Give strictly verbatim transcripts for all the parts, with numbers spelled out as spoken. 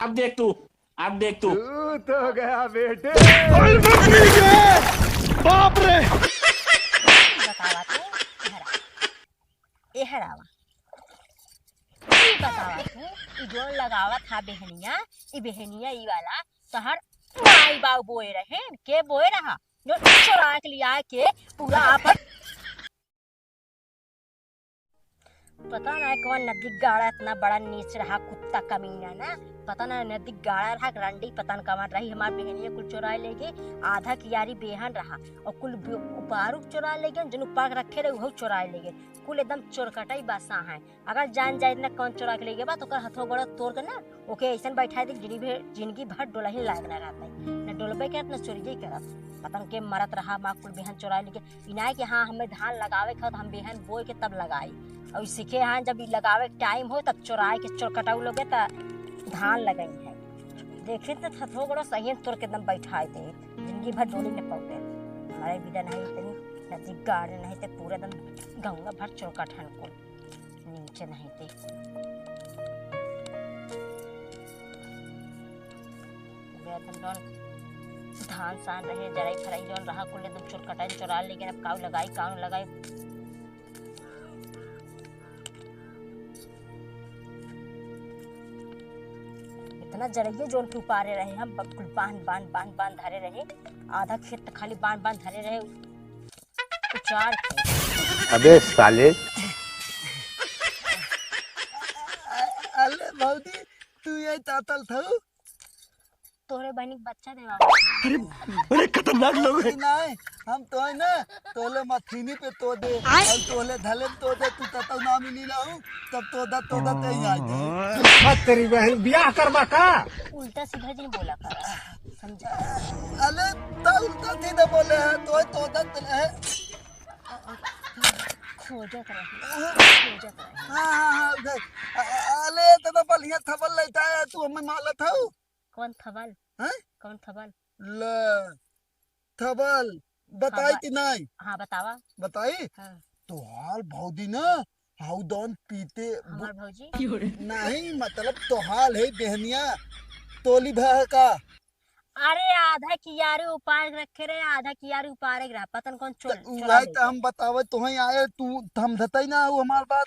अब देख तू, अब देख तू। तू तो गया बेटे। बाप रे। बतावा तू, इहरा। एहर आवा। ई बतावा तू, ई जोन लगावत हा बेहनिया, ई बेहनिया ई वाला तहर माई बाऊ बोए रहे, के बोए रहा? जो चोरा के लिया के पूरा आपन। पता ना कौन नदी गाड़ा इतना बड़ा नीच रहा कुत्ता कमीना ना। पता ना नदी गाड़ा रहा रंडी पता न कौन रही। हमार बेहनिया कुल चोराए ले गए, आधा कियारी बेहन रहा और कुल बे-, उपारू चोराए ले गए, जन उपार रखे रहे उहो चोराए ले गए। कुल एकदम चोरकटाई बासा है। अगर जान जाए ना कौन चोरा के ले गए बा तो ओकर हथो गोड़ तोड़ के ना ओके ऐसन बैठा दे जिंदगी भर, जिंदगी भर डोलही लायक ना रहता है, ना डोलबे करत ना चोरिये करत। पता न के मरत रहा माँ कुल बेहन चोराए ले गए। इनाय के हाँ, हमें धान लगावे के हो, तो हम बेहन बोए के तब लगाई। और सीखे हाँ, जब ई लगावे के टाइम हो, तब चोराए के चोरकटाऊ लोगे, त धान लगाई है। देखिन त थथो गोड़ो सही तोड़ के एकदम बैठाए दे, जिंदगी भर डोली न पौते। हमारे बिदा नहीं तनी नदी गाड़ नहीं ते पूरे एकदम गंगा भर चोरकट हन कुल नीचे नहीं ते। पूरे एकदम जौन धान सान रहे, जराई फराई जौन रहा, कुल एकदम चोरकटाई चोरा ले गए। अब काऊ लगाई, काऊ न लगाई। इतना जरइये जोन के उपारे रहे, हम ब-, कुल बांध, बांध, बांध, बांध धरे रहे। आधा खेत त खाली बांध, बांध धरे रहे। उचार के। अबे साले। अले भौजी, तू ये तातल थऊ? तोहरे बहिनी के बच्चा देवा। अरे, अरे, खतरनाक लोग हैं। नहीं, हम तो है ना, तोले मथीनी पे तो दे, आय। और तोले धले तो दे, तू ततौ नाम ही नहीं लाऊ, तब तो दा, तो दा ते ही आए थे। मत तेरी बहन, ब्याह करवा का? उल्टा सीधा जी बोला कर, समझा? अले, ता उल्टा सीधा बोले है, तो, तो दा ते है। खोजत रहे, खोजत रहे। हाँ, हाँ, हाँ, उधर। अ-, अ-, अले, इतना बढ़िया थबल लेता है, तू हमें मालत हऊ? कौन थबल? हैं? कौन थबल? ले, थबल, बताई थबल। कि नहीं? हाँ, बतावा। बताई? हाँ। तोहाल भौजी ना, हाउ दौन पीते बु-, हमार भौजी? नहीं, मतलब तोहाल है बहनिया, तोली भा का? अरे, आधा कियारी उपार के रखे रहे, आधा कियारी उपारे के रहा, पता न कौन चोर, त उ चोरा भाई ले त गया। हम बतावे, तोहें आए, तू, हम धतई ना हो हमार बात,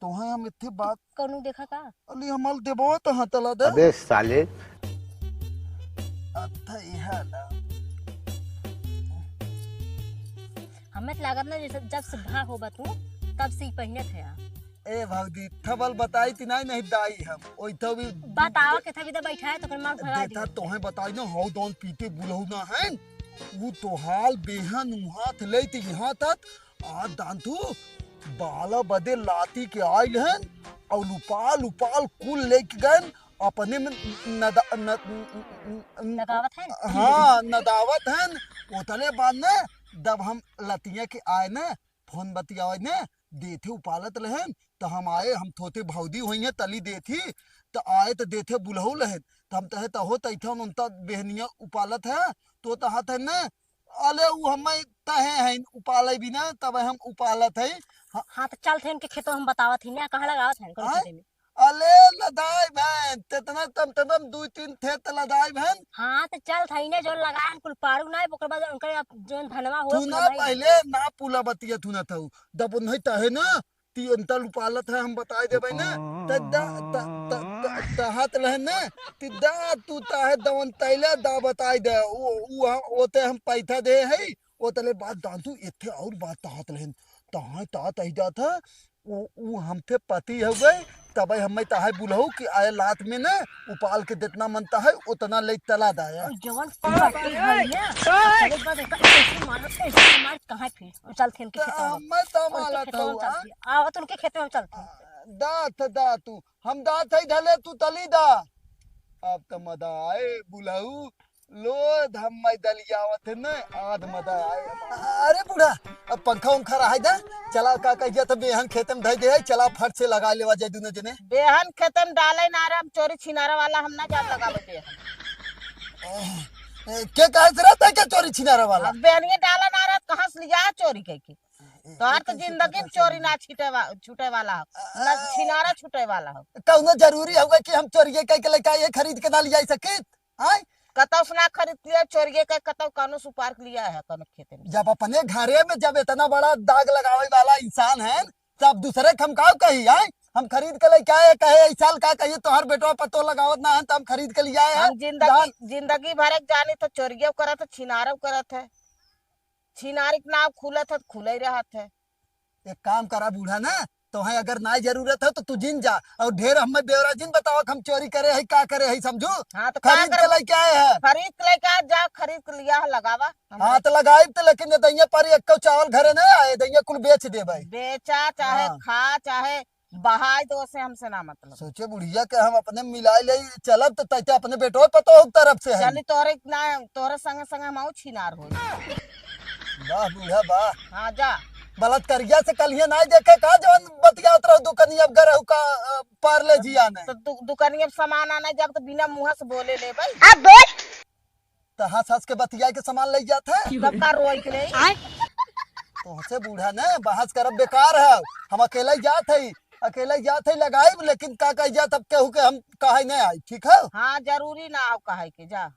तोहें हम इत्थे बात कौनो देखा का? अली हमार देबो त हाँ तला दे। अबे साले। अत्था इहा ना। हमें त लागत ना जैसे जब से भा होबा तू, तब से ही पहिनत है। ए भौजी, थबल बताई ती नहीं, नहीं दाई हम। ओई तो भी बतावा के थबी तो बैठा है तो कर मार भगा देता दियो। तोहें बताई ना, हौ दौन पीते बुलहु ना है। उ तोहाल बेहन उहाथ ले ती यहाँ तक, आ दांतू बाला बदे लाती के आइल हन, और उपाल उपाल कुल लेके गन, अपने में नदा-, न-, न-, न-, लगावत हन? हाँ, नदावत हन। ओतले बाद न, जब हम लतिया के आए न, फोन बतियावे न, देथे उपालत रहन, त हम आए, हम थोते भौजी होइहें, तली देथी, त आए त देथे बुलहु रहन, त हम तहे तहो तैथन उनता बेहनिया उपालत है, तो तहत है न, अले उ हमें तहे हैं, उपाले बिना, तब हम उपालत है। हाँ। हाँ, त चलथे इनके खेतों हम बतावत ही ना, कहाँ लगावत हैं, कौन आय? खेते में? अले लदाई बहन, तेतना तम तम दुई तीन थे त लदाई बहन। हाँ, त चलथे इन्हें जो लगान कुल पारू ना, ओकर बाद उनकर अब जोन धनवा हो, तू ना कमाई। पहले ना पुला बतिया तू ना था, दब नहीं तहे ना, ती अंतल उपालत है, हम बताई देबै ना, त द-, त, त, त, त हाथ लहन ना, ती दा तू ताहे दवन तैले दा बताई दे, उ, उ, ओते हम पैथा दे है, ओतले बात दांतू एथे और बात तहत लेन। तहां तात अहि जात है, उ, उ हमथे पति हो गए, तबे हमें ताहे बुलहु कि आए लात में न उपाल के जितना मन ताहे उतना ले तला दाया। और जवन पार्टी है ना, ओकरे बाद ओकर ऐसे मारो, ऐसे मार, कहाँ फिर? चल थे उनके त खेतवा में। हमें त उनके मालत खेतवा में हुआ। चल थे। आवा तो उनके खेतवा में चल थे। दा त दा तू, हम दा थे धले तू तली दा। अब त मदा आए बुलहु, लो धम्मई दलियावत है न, आध मदा आए। अरे बूढ़ा, अब पंखा उंखा रहाई दे, चला का कहिया त बेहन खेते में धई दे, चला फट से लगा लेवा जाए दुनो जने। बेहन खेते में डाले ना रे, हम चोरी छिनारा वाला हम ना जान लगावे बेहन। ए, के कहे से रहता है क्या चोरी छिनारा वाला? अब बेहनिए डाला ना रे, कहाँ से लिया चोरी कह के? तोहार तो जिंदगी में चोरी ना छूटे वा-, छूटे वाला हो, ना छिनारा छूटे वाला हो। कौनो जरूरी होगा कि हम चोरिये कह के लेके आए, खरीद के ना लिया सकित? आय? कतौ से ना खरीद लिया, चोरिये कह, कतौ कौनो सुपार के लिया है, कौनो खेते में। जब अपने घरे में जब इतना बड़ा दाग लगावे वाला इंसान है, तब दूसरे के हम का कही, आय? हम खरीद के लेके आए, कहे, "इस साल का कहिए, तोहर बेटवा पतो लगावत ना है, तो हम खरीद के ले आए हैं।" हम जिंदगी, जिंदगी भर एक जानी तो चोरियो करत है, छिनारो करत है। छिनारी के नाव खुलत है, खुले रहत है। एक काम करा बूढ़ा ना, तोहे अगर नाई जरूरत है तो तू जिन जा, और ढेर हमें ब्यौरा जिन बतावा कि हम चोरी करे है, का करे है, समझू? हाँ, तो का खरीद के करब? लेके आए हैं। खरीद के लेके आ, जा, खरीद के लिया है, लगावा। हम हाँ, तो लगाई तो, लेकिन ये दहिया पर एक कौ चावल घरे नहीं आए, दहिया कुल बेच देबै। बेचा, चाहे हाँ। खा, चाहे बहाई दो, से हमसे ना मतलब। सोचे बुढ़िया के हम अपने मिलाए ले चलब तो तैते अपने बेटो पतोह के तरफ से है। चली तोहरे ना, तोहरे संगे संगे हम आऊ छिनार हो। वाह बूढ़ा वाह। हाँ जा। बलात्कारिया से कलिया ना देखे का जवन बतियात रहो दुकनिया गरहु का, अ, पारले जिया ने। तो दु-, दुकनिया सामान आने जब तो बिना मुँह से बोले ले भाई। अब बोल। त हंस हंस के बतिया के सामान ले जात है। तब का रोई के ले? आय। तोहसे बूढ़ा ने बहस करब बेकार है। हम अकेले जात है, अकेले जात है लगाइब, लेकिन का कही जात, अब केहू के हम कहे नहीं आई, ठीक है? हाँ, जरूरी ना हो कहे के, जा।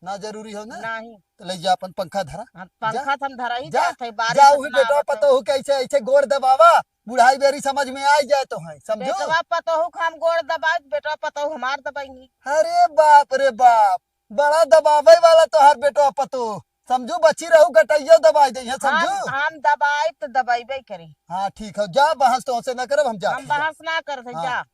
ना जरूरी हो ना? नहीं। तो ले जा अपन पंखा धरा। हाँ, जा। पंखा तो हम धरा ही जा। जात है, बारिश जा, वही इतना बेटवा आवत है। पतोहू के ऐसे, ऐसे गोड़ दबावा, बुढ़ाई बेरी समझ में आ जाए तो है, समझो? बेटवा पतोहू के हम गोड़ दबाई, बेटवा पतोहू हमार दबाई। अरे बाप रे बाप, बड़ा दबावे वाला तोहार बेटवा पतोह, समझू, बची रहू, गटैया दबाई दे, समझू? हम, हम दबाई तो दबाइबे करी। हाँ, ठीक है, जा, बहस तो से ना करब, हम जा हम। बहस ना करत है, हाँ। जा।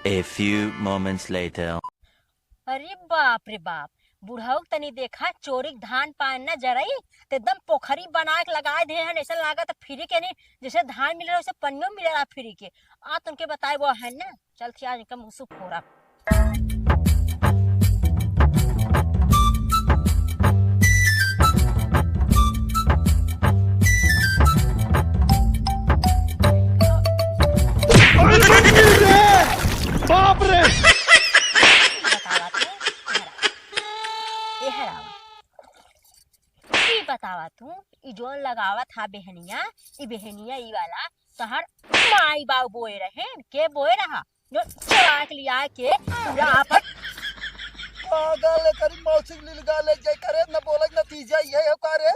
A few moments later। अरे बाप रे बाप, बुढ़ऊ तनी देखा, चोरी के धान पान ना जरई, तो एकदम पोखरी बना के लगाए दे हन, ऐसा लागत है फ्री के नहीं, जैसे धान मिले रहा, वैसे पनियो मिले रहा फ्री के। आ तुमके बताए वो है ना, चल थी आज इनका मुंह से फोड़ा। बाप रे! बतावा तू, इधर आ। ये है रावा। ई बतावा तू, ई जोन लगावत हा बेहनिया, ई बेहनिया ई वाला, तोहर माई बाऊ बोए रहे, के बोए रहा? जो चोरा के लिया के पूरा आपन पागल है, करी मौसी के लीलगा ले जाए करे, न बोले के नतीजा ये है का रे?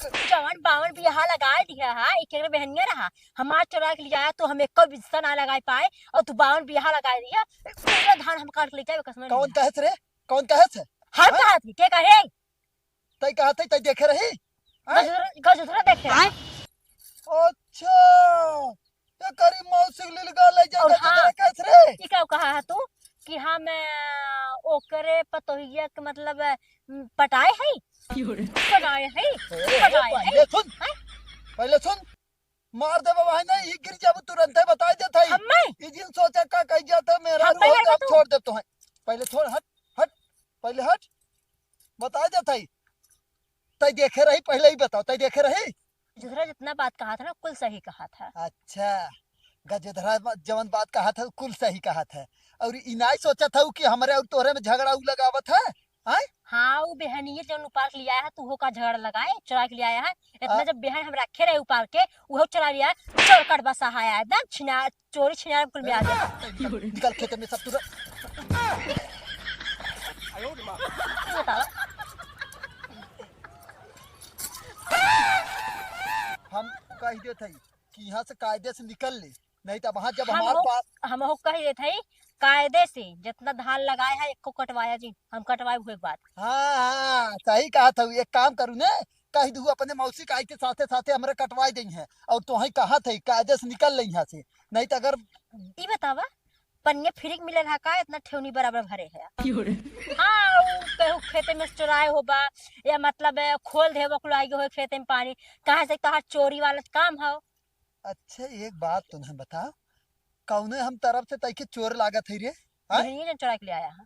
जवन बावन बियाह लगा दिया हा, एक एक बेहनिया रहा, हमार चोरा के लिया तो हम एको बिस्सा ना लगाए पाए, और तू बावन बियाह लगा दिया, पूरा धान हम काट के ले जाए, कसम कौन नहीं। कहत रे? कौन कहत है? हम हाँ? कहत है, के कहे? तै कहत है, तै देखे रही? हाँ? गजधरा, गजधरा देखे रहा। अच्छा, ये करी मौसी के लीलगा ले जाए और गजधरा हाँ, कहत रे? ई का कहा है तू कि हम, अ, ओकरे पतोहिया के मतलब, अ, पटाए है? क्यों रे? पटाए है? ए, पटाए है? पहले सुन, हाँ? पहले सुन, मार देबे भाई, नहीं, ई गिर जाबू तुरंते, बताई देत हई। हम्मे? ई जिन सोचा का कही जात है, मेरा हम्मे रो लगा तू। छोड़ देत हई। पहले छोड़, हट, हट, पहले हट, बताई देत हई। तै देखे रही, पहले ही बताओ, तै देखे रही? गजधरा जितना बात कहा था ना, कुल सही कहा था। अच्छा, गजधरा जवन बात कहा था, कुल सही कहा था। और ई नाई सोचा था कि हमरे और तोहरे में झगड़ा उ लगावत है? आय? हाँ, उ बेहनिये जौन उपार के लिया है, तू हो का झगड़ा लगाए, चोरा के लिया है। इतना आ? जब बेहन हम रखे रहे उपार के, उहो चोरा लिया, चोर कट बसा है, एकदम छिना, चोरी छिनार कुल में आ गया। निकल खेत में सब तू रह। बताओ। हम कह देत हई कि यहाँ से कायदे से निकल ले, नहीं तो वहाँ जब हम हमार हो, पास हम हो कह देत हई, कायदे से जितना धान लगाए है, एको कटवाया जी, हम कटवाए हुए बात। हाँ, हाँ, सही कहा था। एक काम करू ने, कह दू अपने मौसी का के साथे साथे हमरा कटवाई देई है, और तोहे कहा थे कायदे से निकल ले यहाँ से, नहीं तो अगर ई बतावा, पनिया फ्री के मिले रहा का, इतना ठेवनी बराबर भरे है? क्यों रे? हाँ, उ केहू खेते में से चोराए होबा, या मतलब, ए, खोल दे बकुल आई हो खेते में पानी, कहाँ से तोहार चोरी वाला काम हो? अच्छा, एक बात तुमने बताओ, कौने हम तरफ से तैके चोर लागत है रे? हाँ? यही जन चोरा के ले आया है।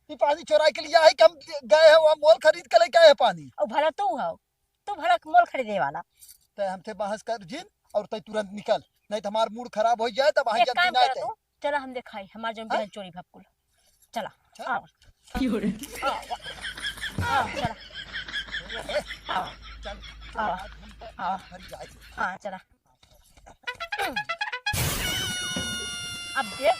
ये पानी चोरा के लिया है कि हम गए हैं वहाँ मोल खरीद के लेके आए हैं पानी? और भला तू हो, तू भला मोल खरीदे वाला। तै हमसे बहस कर जिन और तै तुरंत निकल, नहीं तो हमार मूड खराब हो जाए, तब वहाँ एक जल्दी काम ना करो आते। तू, चला हम देखाई, हमार जौन हाँ? बहन चोरी भक्कुल। चला, चल। आओ। क्यों रे? आओ, आओ, चला। ए, आओ। चल, आओ। आज हम तो हाँ। हट जाए। हाँ, चला। अब देख,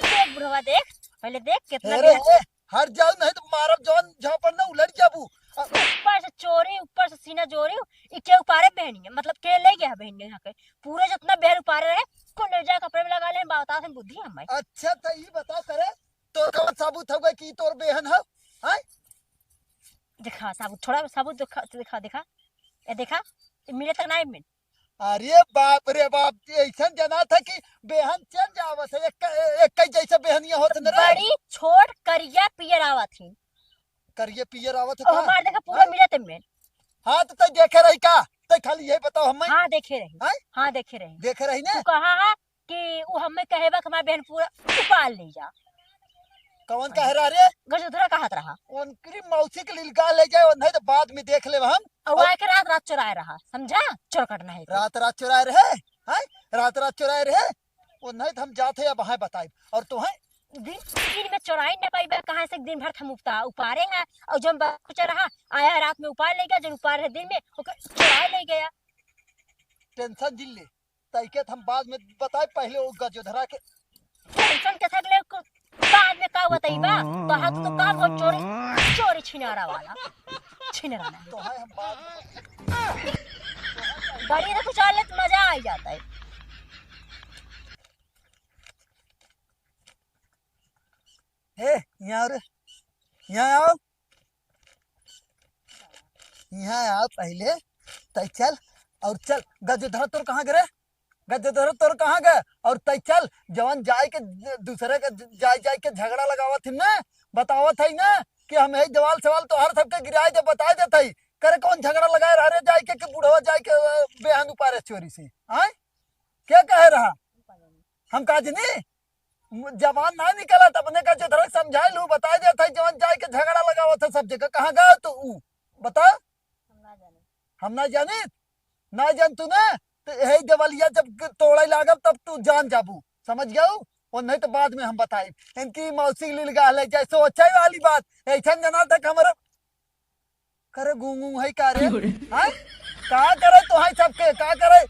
देख बुढ़वा, देख, पहले देख कितना अरे, बेहन ए, हट जाओ, नहीं तो मारब जौन झापड़ ना उलट जाबू। अ, ऊपर से चोरी, ऊपर से सीना जोरी, ई के उपारे बहनी है, मतलब के ले गया बहनी यहाँ के? पूरा जितना बहन उपारे रहे, कुल ले जाए कपड़े में लगा ले, बताओ हम बुद्धि हम भाई। अच्छा, तो ई बताओ करे, तोर कौन सबूत हउवे कि तोर बेहन हउ? हैं? देखा सबूत, थोड़ा सबूत देखा, देखा, देखा। ये देखा, ये मिले तक ना मिल। अरे बाप रे बाप, ऐसन जना था कि बेहन चल जावत है, एक, एक कई जैसे बेहनिया होत न रे। बड़ी छोट करिया पियर आवत ही। करिया पियर आवत है ओ का? हमार देखा पूरा हैं? मिले तक मिल। हाँ, तो तै देखे रही का? तै खाली यही बताओ हमें। हाँ, देखे रही। हैं? हाँ, देखे रही। देखे रही तू ने? कहा है कि उ हमें कहे बा कि हमार बहन पूरा उपाल ले जा। कौन कहे रहा रे? गजोधरा कहत रहा। उनकरी मौसी के लिलगा ले जाए, उन्हें तो बाद में देख लेब हम। और और आए के रात रात चोराए रहा, समझा? चोर कटना है तो। रात रात चोराए रहे, हैं? रात रात चोराए रहे, उन्हें तो हम जाते अब हैं बताइब। और तो हैं? दिन, दिन में चोराई न पाइबे, कहाँ से दिन भर हम उपता, उपारे हैं, और जब बात कुछ रहा, आया रात में उपार ले गया, जब उपार रहे दिन में, ओके चोराए ले गया। टेंशन जिन ले, तइके त हम बाद में बताइब, पहले वो गजोधरा के। टेंशन के थक ले, को-, बाद में का बताइबा? तो हाथ तो काम हो चोरी, चोरी छिनारा वाला। छिनारा ना। तो है हम बाद में। गाड़ी तो कुछ ले तो मजा आ जाता है। हे, यहाँ रे, यहाँ आओ। यहाँ आ पहले, तै चल, और चल, गजोधरा तोर कहाँ गे रे? गजोधरा तोर कहाँ गे? और तै चल, जवन जाए के ज-, दूसरे के ज-, जाए, जाए के झगड़ा लगावत ही ना, बतावत है ना कि हम यही देवाल सवाल तोहर सबके गिराए दे, बताए देत है। करे कौन झगड़ा लगाए रहा रे जाए के, कि बुढ़वा जाए के, अ, बेहन उपारे चोरी से, आय? क्या कहे रहा? हम का जनी? जबान ना निकलत, अपने का जो धरक समझाए लू, बताए देत है, जवन जाए के झगड़ा लगावत है सब जगह। कहाँ गए तो ऊ? बता। हम ना जानी। हम ना जानी? ना जान तू ना? तो यही देवलिया जब तोड़े लागब, तब तू जान जाबू। समझ गयो? और नहीं तो बाद में हम बताई। इनकी मौसी लील गाल है, जैसे ओछाई वाली बात। ऐसा जना तक हमारा करे गूंगू है का रे? क्यों रे? हाँ? का करे तो है सबके, का करे?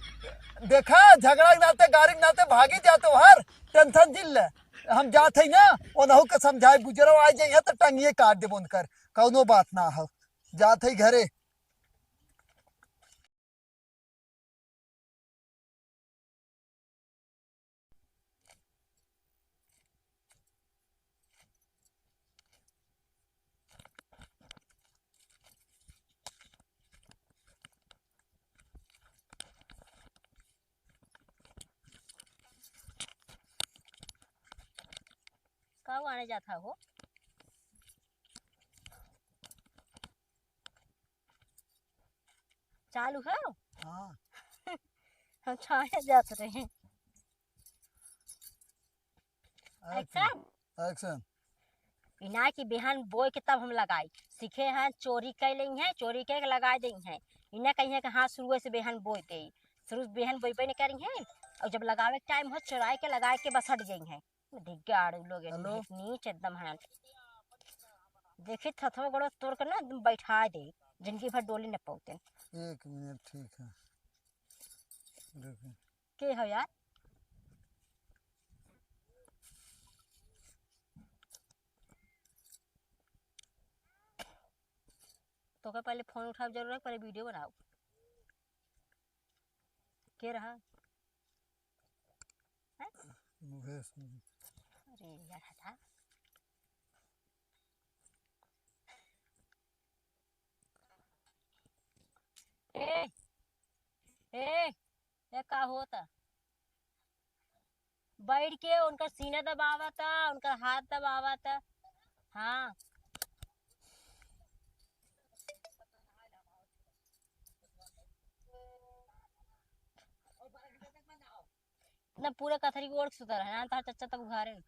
देखा, झगड़ा के नाते, गारी के नाते भागी जाते हो हर, टेंशन जिन ले। हम जात है ना, ओनहु के समझाए, गुजरो आ जाइए तो टंगिए काट देबो उनकर, कौनो बात ना हो। जात है घरे। का आने जात हो? चालू है? हाँ। हम छाया जात रहे। Action। Action। इना की बेहन बोए के तब हम लगाई। सीखे हैं, चोरी कर लेई हैं, चोरी के लगा देई हैं। इन्हें कही है कि हाँ, शुरू से बेहन बोए दे। शुरू से बेहन बोइबे नहीं करी हैं। और जब लगावे के टाइम हो, चोराए के, लगाए के बस हट जाई हैं। धिग्गाड़ू लोग हैं, Hello। नीच एकदम हैं। देखी थथवा गोड़वा तोड़ के ना एकदम बैठा दे, जिंदगी भर डोली न पौते। एक मिनट, ठीक है, रुकिए। के हो यार? तोके पहले फोन उठावे जरूरत है, पहले वीडियो बनाओ। के रहा? हैं? मुकेश। अरे यार, हटा। ए, ए, ए, का होता? बैठ के उनकर सीना दबावता, उनकर हाथ दबावता। हाँ। ना पूरे कथरी के ओढ़ के सुता रहे, ना तार चच्चा तब उघारे।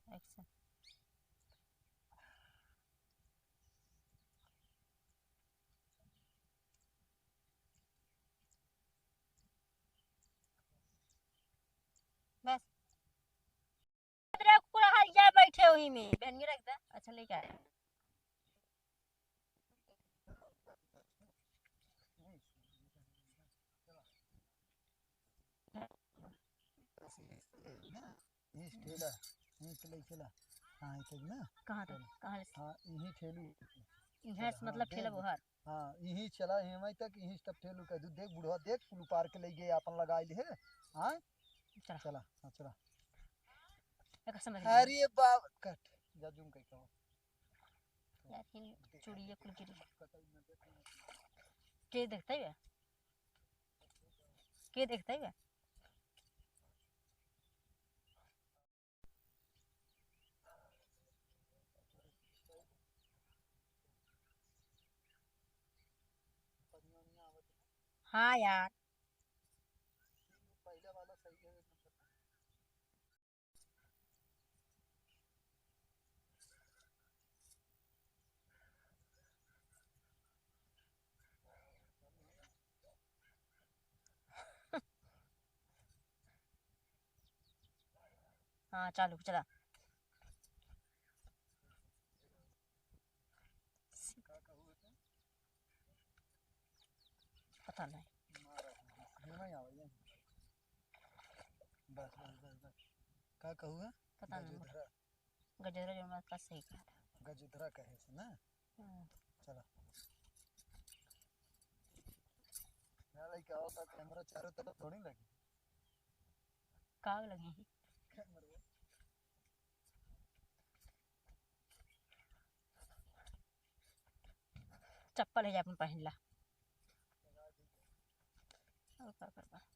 Action। वही में बहन के रख दे। अच्छा, लेके आए। इस ठेला, इस ठेला, इस ठेला। हाँ, इस ठेला ना? कहाँ तक? चल। कहाँ ले? हाँ, इही ठेलू। इहाँ से हाँ, मतलब देख ठेला ले। बोहार। हाँ, इही चला, इही तक, इही तक ठेलू कह दू। देख बुढ़वा, देख, कुल उपार के लइ गए, आपन लगाइ ले है। हाँ? चला। चला, हाँ, चला। एक समझ में। अरे बाप, कट। जा zoom कइ कहो। यार, हिन चूड़िया कुल गिरी। के देखता है बे? के देखता है बे? हाँ यार। हाँ, चालू, चला। पता नहीं। नहीं आवे, ये। बस, बस, बस, बस। का कहू है? पता नहीं। गजधरा। गजधरा जो हमारे पास सही कहा था। गजधरा कहे से ना? हम्म। चला। ना लइका होता, कैमरा चारों तरफ थोड़ी लगी। का लगे हैं? कैमरा। चप्पल है, अपन पहन ला। और का करबा?